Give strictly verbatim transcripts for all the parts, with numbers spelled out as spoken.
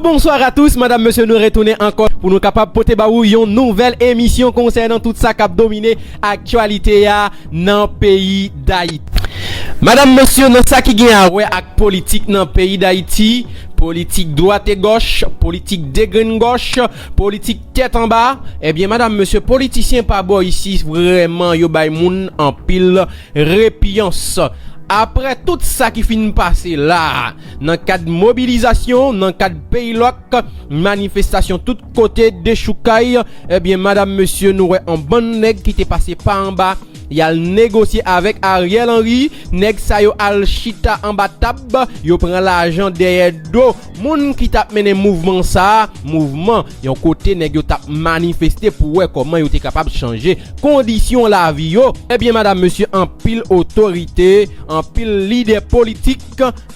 Bonsoir à tous, madam, mesye, nou retounen ankò pou nou kapab pote ba ou yon nouvèl emisyon konsènan tout sa k ap domine aktyalite a nan peyi Dayiti. Madam, mesye, nan sa ki gen a wè ak politik nan peyi Dayiti, politik dwat e gòch, politik degrenngòch, politik tèt anba, ebyen, madam, mesye, politisyen pa bò isi, vrèman, yo bay moun anpil repiyans. Aprè tout sa ki fin pase la, nan kad mobilizasyon, nan kad peyi lòk, manifestasyon tout kote, dechoukay, ebyen, madam, mesye, nou wè yon bann nèg ki te pase pa anba, y al negosye avèk Ariel Henry. Nèg sa yo al chita anba tab, yo pran lajan dèyè do moun ki t ap mennen mouvman sa a, mouvman yon kote nèg yo t ap manifeste pou wè kòman yo te kapab chanje kondisyon lavi yo. Ebyen, madam, mesye, anpil otorite, anpil lidè politik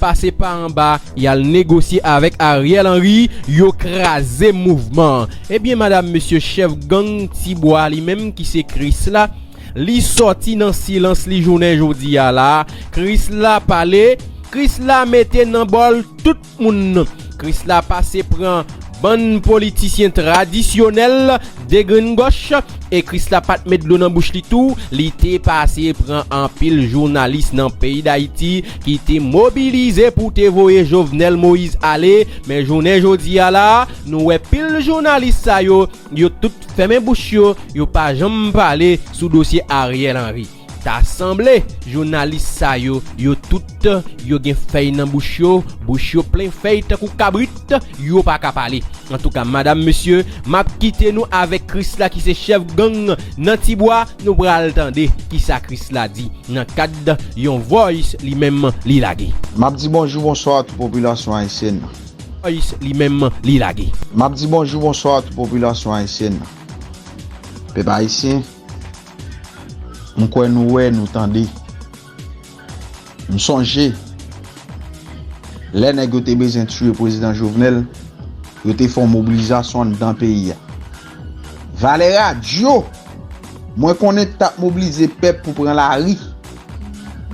pase pa anba, y al negosye avèk Ariel Henry, yo kraze mouvman. Ebyen, madam, mesye, chèf gang Tibwa li menm ki se Krisla, li sòti nan silans li jounen jodi a la. Krisla pale, Krisla mete nan bòl tout moun. Krisla pase pran bann politisyen tradisyonèl degrenngòch, e Krisla pa t met dlo nan bouch li tou, li te pase pran anpil jounalis nan peyi Dayiti ki te mobilize pou te voye Jovenel Moïse ale, men jounen jodi a la, nou wè pil jounalis sa yo, yo tout fèmen bouch yo, yo pa janm pale sou dosye Ariel Henry. Ta sanble, jounalis sa yo, yo tout, yo gen fèy nan bouch yo, bouch yo plen fèy tankou kabrit, yo pa ka pale. Antouka, madam, mesye, m ap kite nou avèk Krisla ki se chèf gang nan Tibwa, nou pral tande kisa Krisla di nan kad yon voice li menm li lage. M ap di bonjou, bonswa a tout popilasyon ayisyèn nan. Voice li menm li lage. M ap di bonjou, bonswa a tout popilasyon ayisyèn nan. Pèp ayisyen, m kwè nou wè, nou tande. M sonje, lè nèg yo te bezwen tiye prezidan Jovenel, yo te fè yon mobilizasyon anndan peyi a. Valè radyo, mwen konnen t ap mobilize pèp pou pran lari.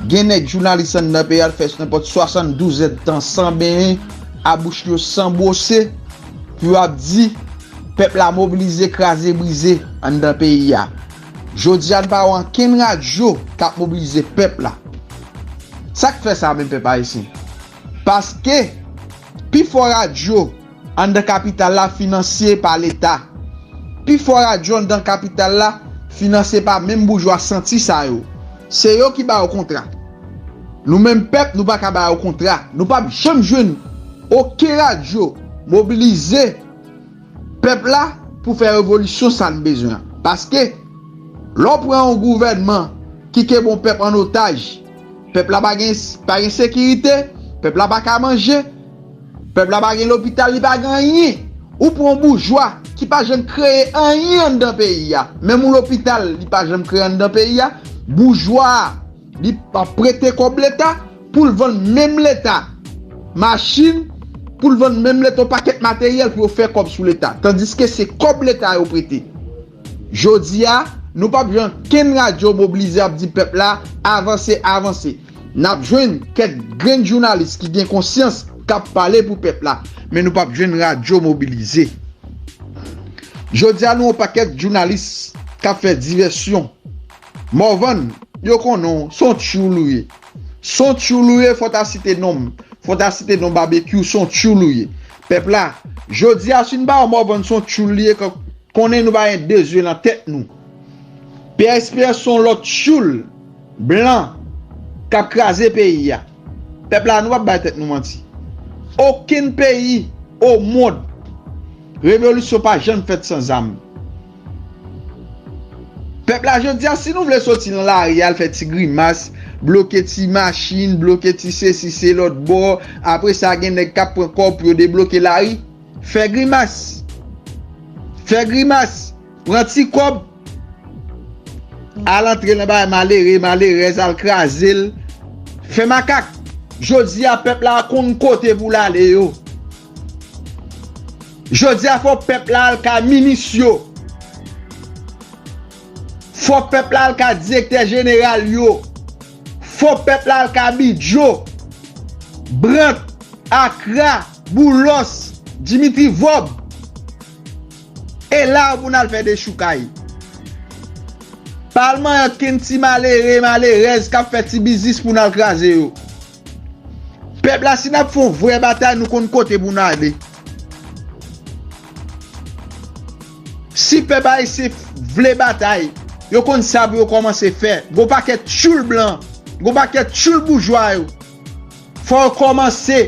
Gen nèg jounalis anndan peyi a, l fè nenpòt swasanndouz èdtan san benyen, a bouch yo san bwose, pou yo ap di, pèp la mobilize, kraze, brize anndan peyi a. Jodi a, n pa wè ankenn radyo k ap mobilize pèp la. Sa k fè sa menm, pèp ayisyen? Paske pifò radyo anndan kapital la finanse pa Leta. Pifò radyo anndan kapital la finanse pa menm boujwa santi sa yo. Se yo ki ba yo kontra. Nou menm pèp, nou pa ka ba yo kontra. Nou p ap janm jwenn okenn radyo mobilize pèp la pou fè revolisyon sa n bezwen an. Paske, lè w pran yon gouvènman ki kenbe yon pèp an otaj, pèp la pa gen, pa gen sekirite, pèp la pa ka manje, pèp la pa gen lopital, li pa gen anyen. Ou pran yon boujwa ki pa janm kreye anyen anndan peyi a. Menm yon lopital, li pa janm kreye anndan peyi a. Boujwa a, li ap prete kòb Leta pou l vann menm Leta machin, pou l vann menm Leta yon pakèt materyèl pou yo fè kòb sou Leta. Tandiske se kòb Leta yo prete. Jodi a, nou p ap jwenn kenn radyo mobilize ap di pèp la, avanse, avanse. N ap jwenn kèk grenn jounalis ki gen konsyans k ap pale pou pèp la, men nou p ap jwenn radyo mobilize. Jodi a, nou yon pakèt jounalis k ap fè divèsyon. Morvan, yo konnen w, se yon tchoul ou ye. Se yon tchoul ou ye, fò w ta site non m. Fò w ta site non Babekyou, se yon tchoul ou ye. Pèp la, jodi a, si n pa wè Morvan se yon tchoul li ye, kon-, konnen nou pa gen de zye nan tèt nou. P S P S se yon lòt tchoul blan k ap kraze peyi a. Pèp la, nou p ap bay tèt nou manti. Okenn peyi o mond, revolisyon pa janm fèt san zam. Pèp la, jodi a, si nou vle soti nan lari, al fè ti grimas, bloke ti machin, bloke ti sesi, se lòt bò, apre sa, gen nèg k ap pran kòb pou yo debloke lari, fè grimas. Fè grimas. Pran ti kòb, al antre nan bagay malere, malerèz, al kraze l. Fè makak. Jodi a, pèp la konn kote pou l ale yo. Jodi a, fò pèp la al kay minis yo. Fò pèp la al kay direktè jeneral yo. Fò pèp la al kay Bidjo, Brant, Akra, Boulòs, Dimitri Vorbe. E la pou n al fè dechoukay. Pa al manyen okenn ti malere, malerèz k ap fè ti biznis pou n al kraze yo. Pèp la, si n ap fè yon vrè batay, nou konn kote pou n ale. Si pèp ayisyen vle batay, yo konn sa pou yo kòmanse fè. Gon pakèt tchoul blan, gon pakèt tchoul boujwa yo. Fò yo kòmanse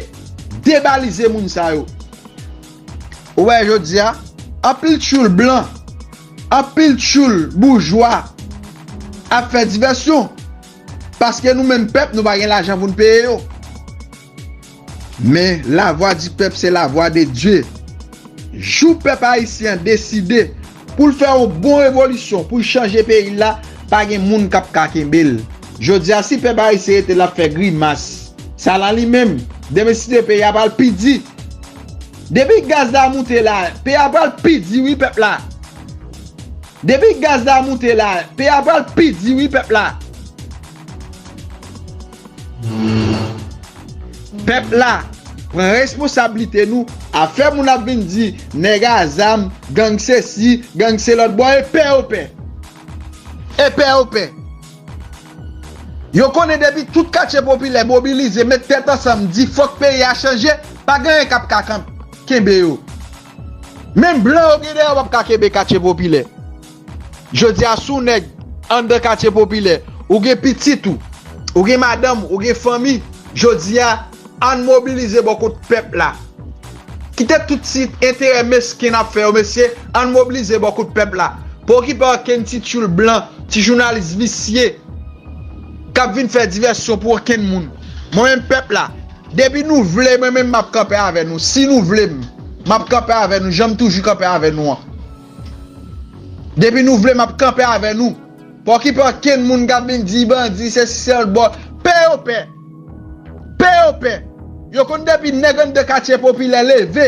debalize moun sa yo. Ou wè jodi a, anpil tchoul blan, anpil tchoul boujwa ap fè divèsyon. Paske nou menm pèp, nou pa gen lajan pou n peye yo. Men, la voix du peuple, c'est la voix de Dieu. Jou pèp ayisyen an deside pou l fè yon bon revolisyon, pou l chanje peyi l la, pa gen moun k ap ka kenbe l. Jodi a, si pèp ayisyen rete l ap fè grimas, sa la li menm, demen si de peyi a pral pi di. Depi gaz la moute la, peyi a pral pi di wi pèp la. Depi gaz la moute la, peyi a pral pi di wi pèp la. Pèp la, pran responsablite nou. Afè moun ap vin di nèg a zam, gang sesi, gang se lòt bò, e pè yo pè. E pè yo pè. Yo konnen depi tout katye popilè mobilize, met tèt ansanm, di fòk peyi a chanje, pa gen anyen k ap ka kan- kenbe yo. Menm blan yo gen dèyè yo p ap ka kenbe katye popilè. Jodi a, si w nèg anndan katye popilè, ou gen pitit ou, ou gen madanm, ou gen fanmi, jodi a, ann mobilize bò kot pèp la. Kite tout ti enterè mesken n ap fè yo, mesye, ann mobilize bò kot pèp la. Pa okipe okenn ti tchoul blan, ti jounalis visye k ap vin fè divèsyon pou okenn moun. Mwen menm pèp la, depi nou vle, mwen menm m ap kanpe avè nou. Si nou vle m, m ap kanpe avè nou, jan m toujou kanpe avè nou an. Depi nou vle, m ap kanpe avè nou. Pa okipe okenn moun k ap vin di bandi, se si se lòt bò. Pè yo pè. Pè yo pè. Yo konn depi nèg anndan katye popilè leve,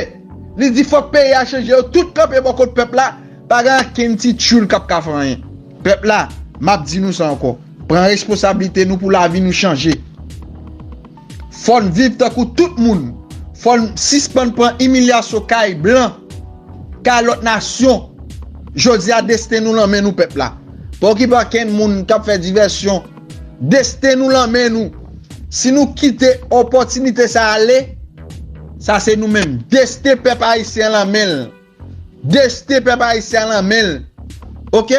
li di fòk peyi a chanje, yo tout kanpe bò kot pèp la, pa gen okenn ti tchoul k ap ka fè anyen. Pèp la, m ap di nou sa ankò. Pran responsablite nou pou lavi nou chanje. Fò n viv tankou tout moun. Fò n sispann pran imilyasyon kay blan, kay lòt nasyon. Jodi a, desten nou nan men nou, pèp la. Pa okipe okenn moun k ap fè divèsyon. Desten nou nan men nou. Si nou kite opòtinite sa ale, sa se nou menm. Desten pèp ayisyen an nan men l. Desten pèp ayisyen an nan men l. Oke?